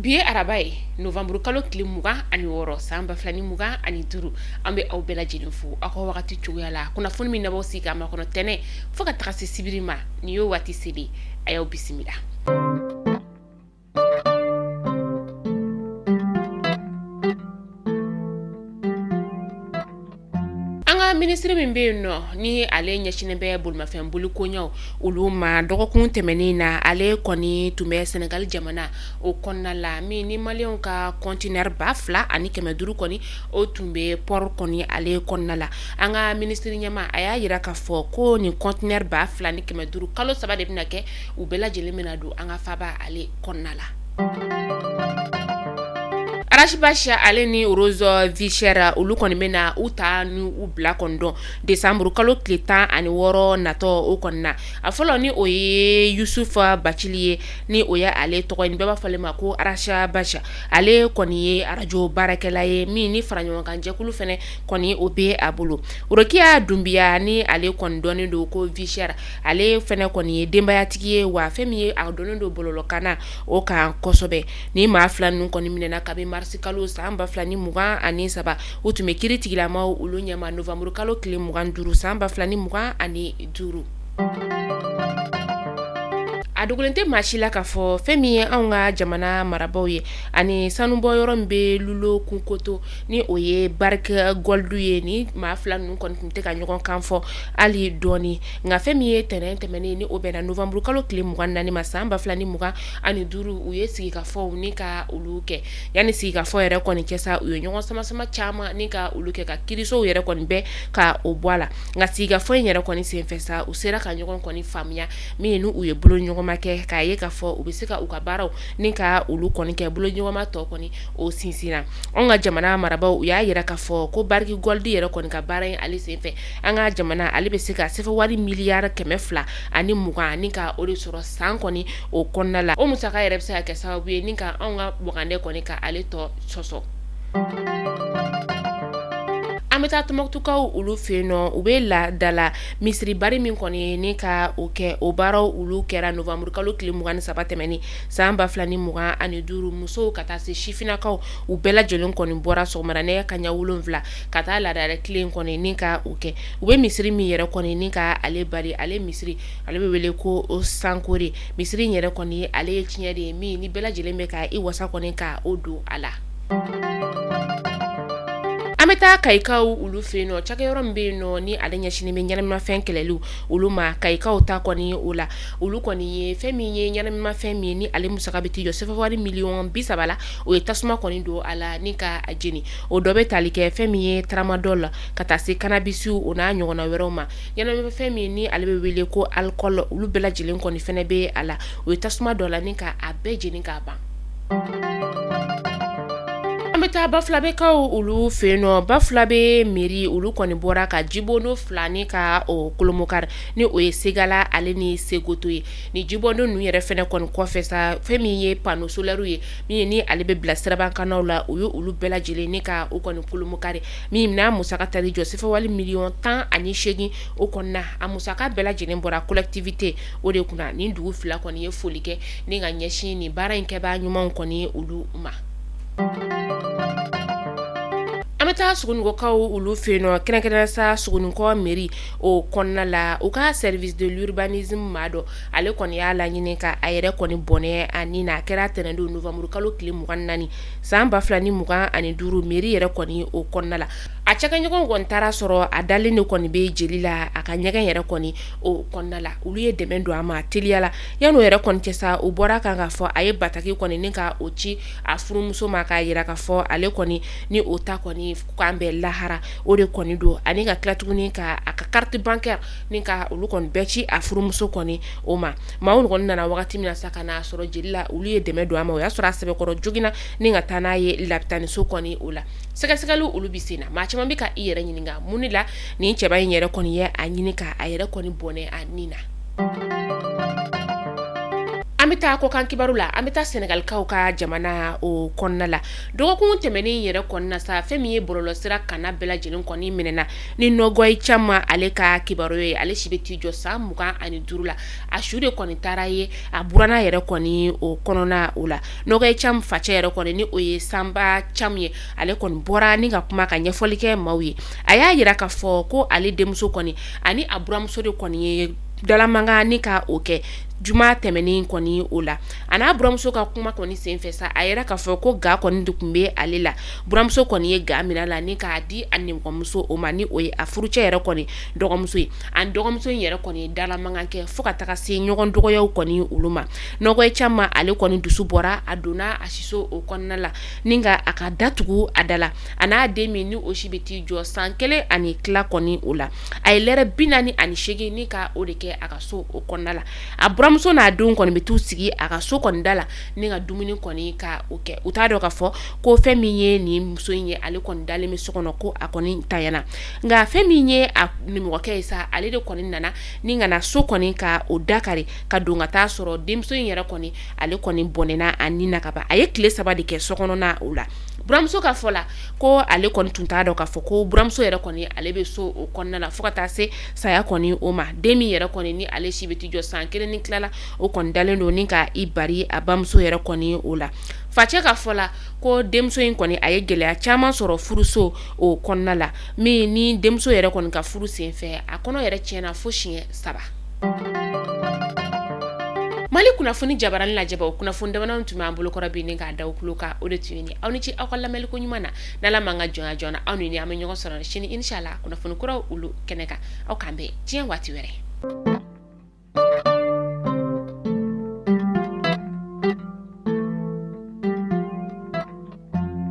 Bi ye araba ye, nowanburu kalo tile 26 san 2025. An bɛ aw bɛɛ lajɛlen fo aw ka wagati cogoya la. Kunnafoni min n'aw sigi k'a makɔnɔ tɛnɛn fo ka taga se sibiri ma, nin y'o waati selen, a y'aw bisimila. An ka minisiri min bɛ yen nɔ ni ale ɲɛsinnen bɛ bolimafɛn boli koɲɛw olu ma, dɔgɔkun tɛmɛnen na ale kɔni tun bɛ Senegali jamana o kɔnɔna la, min ni maliyɛnw ka conteneur 2500 kɔni o tun bɛ port kɔni ale kɔnɔna la. An ka minisiri ɲɛmaa a y'a jira k'a fɔ ko nin conteneur 2500 kalo 3 de bɛna kɛ, u bɛɛ lajɛlen bɛna don an ka faaba ale kɔnɔna la. Ras Bath ale ni Rose Vie Chère olu kɔni bɛna u ta ni u bila kɔni dɔn décembre kalo tile 16 natɔ o kɔni na. A fɔlɔ ni o ye Yusufa Bacili ye, ni o ye ale tɔgɔ ye, bɛɛ b'a fɔ ale ma ko Ras Bath. Ale kɔni ye arajo baarakɛla ye min ni fara ɲɔgɔn kan jɛkulu fana kɔni o bɛ a bolo. Rokiya Dunbiya ni ale kɔni dɔnnen don ko Vie Chère, ale fana kɔni ye denbayatigi ye, wa fɛn min ye a dɔnnen don bɔlɔlɔkan na o kan kosɛbɛ. Ni maa fila ninnu kɔni minɛna kabi marisi kalo san 2023, u tun bɛ kiiri tigilamaw olu ɲɛma nowanburu kalo tile 25 san 2025. A dogolen tɛ maa si la k'a fɔ fɛn min ye anw ka jamana marabaaw ye ani sanubɔ yɔrɔ min bɛ Loulo-Gounkoto, ni o ye Barrick Gold ye, ni maa fila ninnu kɔni tun tɛ ka ɲɔgɔn kan fɔ hali dɔɔnin. Nka fɛn min ye tɛnɛn tɛmɛnen ni o bɛnna nowanburu kalo tile 24 ma san 2025, u ye sigikafɔw ni ka olu kɛ. Yanni sigikafɔ yɛrɛ kɔni cɛ sa, u ye ɲɔgɔn sama sama caman ni ka olu kɛ ka kiirisow yɛrɛ kɔni bɛɛ ka o bɔ a la. Nka sigikafɔ in yɛrɛ kɔni senfɛ sa, u sera ka ɲɔgɔn kɔni faamuya min u ye bolo ɲɔgɔnma kɛ k'a ye k'a fɔ u bɛ se ka u ka baaraw ni ka olu kɔni kɛ bolo ɲɔgɔnma tɔ kɔni o sinsinna. Anw ka jamana marabaaw u y'a jira k'a fɔ ko Barrick Gold yɛrɛ kɔni ka baara in ale senfɛ, an ka jamana ale bɛ se ka sefa wari miliyari 220 ni ka o de sɔrɔ san kɔni o kɔnɔna la. O musaka yɛrɛ bɛ se ka kɛ sababu ye ni ka anw ka wagandɛ kɔni ka ale tɔ sɔsɔ. An bɛ taa Tɔnbukutukaw olu fɛ yen nɔ, u bɛ laadala misiri bari min kɔni ni ka o kɛ, o baaraw olu kɛra nowanburu kalo tile 23 tɛmɛnen san 2025. Musow ka taa se sifinnakaw, u bɛɛ lajɛlen kɔni bɔra sɔgɔmada nɛgɛ kanɲɛ 7 ka taa laadala tilen kɔni ni ka o kɛ. U bɛ misiri min yɛrɛ kɔni ni ka ale bari, ale misiri ale bɛ wele ko Sankore. Misiri in yɛrɛ kɔni ale ye tiɲɛ de ye min ni bɛɛ lajɛlen bɛ ka i wasa kɔni ka o don a la. An bɛ taa Kayikaw olu fɛ yen nɔ, cakɛyɔrɔ min bɛ yen nɔ ni ale ɲɛsinnen bɛ ɲɛnaminimafɛn kɛlɛli olu ma. Kayikaw ta kɔni o la, olu kɔni ye fɛn min ye ɲɛnaminimafɛn min ni ale musaka bɛ t'i jɔ sefa wari miliyɔn 30 la, o ye tasuma kɔni don a la ni ka a jeni. O dɔ bɛ tali kɛ fɛn min ye tramadol la ka taa se cannabis o n'a ɲɔgɔnna wɛrɛw ma. Ɲɛnaminimafɛn min ni ale bɛ wele ko alcool, olu bɛɛ lajɛlen kɔni fɛnɛ bɛ a la. U ye tasuma don a la ni ka a bɛɛ jeni k'a ban. An bɛ taa Bafulabɛkaw olu fɛ yen nɔ. Bafulabɛ mairie olu kɔni bɔra ka jibondo fila ni ka o kolomokari, ni o ye Segala ale ni Segoto ye. Ni jibondo ninnu yɛrɛ fɛnɛ kɔni kɔfɛ sa, fɛn min ye panneau solaire ye min ni ale bɛ bila sirabakannaw la, u ye olu bɛɛ lajɛlen ni ka o kɔni kolomokari, min n'a musaka taar'i jɔ sefa wari miliyɔn 18 o kɔnɔna. A musaka bɛɛ lajɛlen bɔra collectivité o de kunna. Nin dugu fila kɔni ye foli kɛ ni ka ɲɛsin nin baara in kɛbaa ɲumanw kɔni olu ma. An bɛ taa Sogonikɔkaw olu fɛ yen nɔ, kɛrɛnkɛrɛnnenya sa Sogonikɔ mairie o kɔnɔna la, u ka service de l'urbanisme maa dɔ ale kɔni y'a laɲini ka a yɛrɛ kɔni bɔnɛ a ni na. A kɛra tɛnɛndon nowanburu kalo tile 24 san 2025 mairie yɛrɛ kɔni o kɔnɔna la. A cakɛɲɔgɔn kɔni taara sɔrɔ a dalen de kɔni bɛ jeli la a ka ɲɛgɛn yɛrɛ kɔni o kɔnɔna la. Olu ye dɛmɛ don a ma teliya la. Yan'o yɛrɛ kɔni cɛ sa, u bɔra kan k'a fɔ a ye bataki kɔni ni ka o ci a furumuso ma k'a jira k'a fɔ ale kɔni ni o ta kɔni k'an bɛn lahara o de kɔni don, ani ka tila tuguni ka a ka carte bancaire ni ka olu kɔni bɛɛ ci a furumuso kɔni o ma. Maaw kɔni nana wagati min na sa ka n'a sɔrɔ jeli la, olu ye dɛmɛ don a ma. O y'a sɔrɔ a sɛbɛkɔrɔ joginna ni ka taa n'a ye lapitaniso kɔni o la. Sɛgɛsɛgɛli olu bɛ sen na. Maa caman bɛ ka i yɛrɛ ɲininka mun de la nin cɛba in yɛrɛ kɔni ye a ɲini ka a yɛrɛ kɔni bɔnɛ a ni na. An An bɛ taa kɔkan kibaru la, an bɛ taa Sɛnɛgalikaw ka jamana o kɔnɔna la. Dɔgɔkun tɛmɛnen yɛrɛ kɔnɔna sa, fɛn min ye bɔlɔlɔsira kanna bɛɛ lajɛlen kɔni minɛna ni Nɔgɔyi Cam ale ka kibaru ye. Ale si bɛ t'i jɔ san 25 la. A su de kɔni taara ye a buranna yɛrɛ kɔni o kɔnɔna o la. Nɔgɔyi Cam facɛ yɛrɛ kɔni, ni o ye Sanba Cam ye, ale kɔni bɔra ni ka kuma ka ɲɛfɔli kɛ maaw ye. A y'a jira k'a fɔ ko ale denmuso kɔni ani a buramuso de kɔni ye dalamankan ni ka o kɛ juma tɛmɛnen kɔni o la. A n'a buramuso ka kuma kɔni senfɛ sa, a yira k'a fɔ ko ga kɔni de tun bɛ ale la. Buramuso kɔni ye ga minɛ a la ni k'a di a nimɔgɔmuso o ma, ni o ye a furucɛ yɛrɛ kɔni dɔgɔmuso ye. A dɔgɔmuso in yɛrɛ kɔni ye dalamankan kɛ fo ka taga se ɲɔgɔn dɔgɔyaw kɔni olu ma. Nɔgɔyi Cam ale kɔni dusu bɔra, a donna a siso o kɔnɔna la ni ka a ka datugu a da la, a n'a den min ni o si bɛ t'i jɔ san 1 ani tila kɔni o la. A ye lɛrɛ 48 ni ka o de kɛ a ka so o kɔnɔna la. A buramuso n'a denw kɔni bɛ t'u sigi a ka so kɔni da la ni ka dumuni kɔni ka o kɛ. U t'a dɔn k'a fɔ ko fɛn min ye nin muso in ye, ale kɔni dalen bɛ so kɔnɔ, ko a kɔni tanyana. Nka fɛn min ye a nimɔgɔkɛ ye sa, ale de kɔni nana ni ka na so kɔni ka o dakari ka don ka taa sɔrɔ denmuso in yɛrɛ kɔni, ale kɔni bɔnɛna a ni na ka ban. A ye tile 3 de kɛ so kɔnɔna o la. Buramuso ka fɔ la ko ale kɔni tun t'a dɔn k'a fɔ ko buramuso yɛrɛ kɔni ale bɛ so o kɔnɔna la fo ka taa se saya kɔni o ma. Den min yɛrɛ kɔni ni ale si bɛ t'i jɔ san 1 ni tila la, o kɔni dalen don ni ka i bari a bamuso yɛrɛ kɔni o la. Facɛ ka fɔ la ko denmuso in kɔni a ye gɛlɛya caman sɔrɔ furuso o kɔnɔna la, min ni denmuso yɛrɛ kɔni ka furu senfɛ, a kɔnɔ yɛrɛ tiɲɛna fo siɲɛ 3. Mali kunnafoni jabarani lajɛbaw, kunnafoni damadɔ tun b'an bolokɔrɔ bi ni k'a da aw tulo kan, o de tun ye nin. Aw ni ce aw ka lamɛnliko ɲuman na. N'Ala m'an ka jɔnya jɔ an na, aw ni ne an bɛ ɲɔgɔn sɔrɔ sini inshallah kunnafoni kuraw olu kɛnɛ kan. Aw k'an bɛn diɲɛ waati wɛrɛ.